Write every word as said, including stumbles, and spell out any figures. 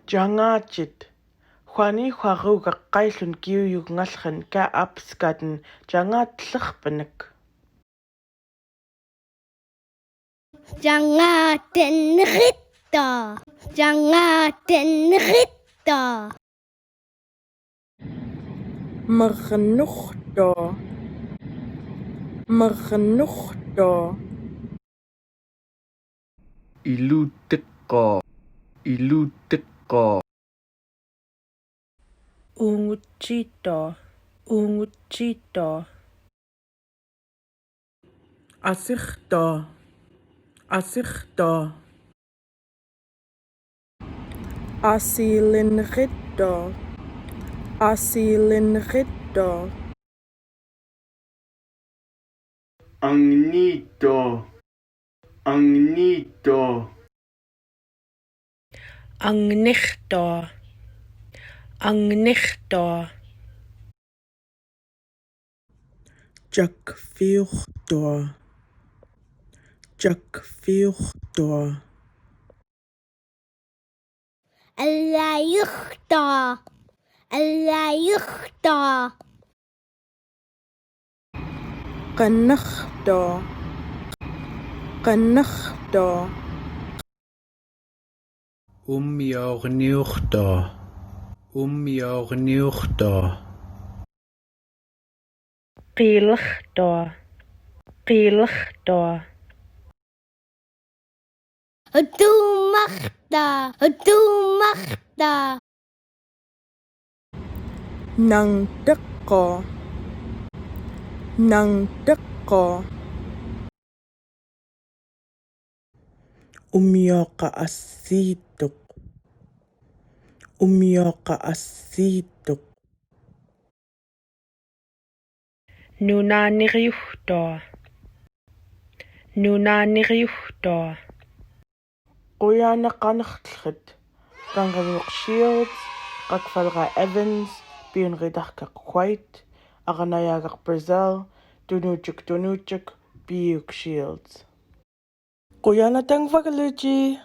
Jaña cit. Juan i Juaruk ak Kailun ki uyuk ngalxen ka apskaten jaña tlxpnek. Jaña tenrito. Jaña tenrito. Mernukto. Mernukto. Ilutiko. Ilutiko. Ungucito. Ungucito. Asirto. Asirto. Asilinrito. Asilinrito. Angnito. Angnito. Angnirto. Angnirto. Jakfiurto. Jakfiurto. Alayurto. Alayurto. Qanarto. Qanarto. Umiorniurto. Umiorniurto. Qilirto. Qilirto. Utumarto. Utumarto. Nangtiko. Nangtiko. Umioka asituk. Umioka asituk. Nunaniriuhto. Nunaniriuhto. Quyana qanirtlxit, Kanrimiuq Shields, Qakfalra Evans, Piunridahkaq White, Aranayagaq Brazil, Tunuchuk Tunuchuk, Piuk Shields. Quyana tangvagluji.